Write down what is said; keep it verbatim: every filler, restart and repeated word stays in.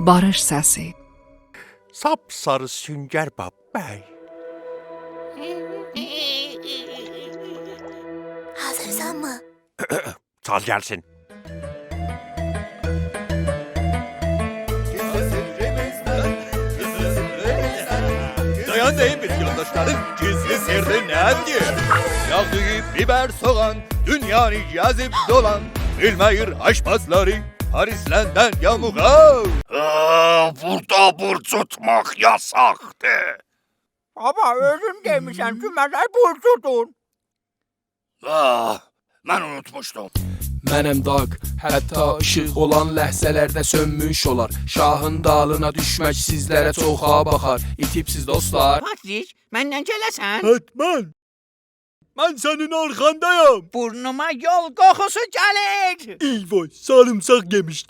باریش سسی. ساپ‌ساری سونگر بابی. حاضیرسانمی؟ چال گلسین. دایان دئییم بیز یولداشلارین گیزلی سیرری نه‌دیر؟ یاغ دویوب بیبر، سوغان، دونیانی گزیب دولان، بیلمه‌ییر آشپازلاری پاریسلندن یاموغا. آ، بورادا بورج توتماق یاساقدیر. بابا، اؤزون دئمیشن کی، منه بورج توتون. آه، من اونوتموشدوم. منم داک، حتی ایشیق اولان لحظه‌لرده سؤنموش اولار. شاهین دالینا دوشمک سیزلره چوخا باخار. ایتیبسیز، دوستلار. پاتریک، منن گله‌سن؟ حتماً. من سنین آرخاندایام. بورنوما یول قوخوسو گلیر. ای وای، ساریمساق یئمیش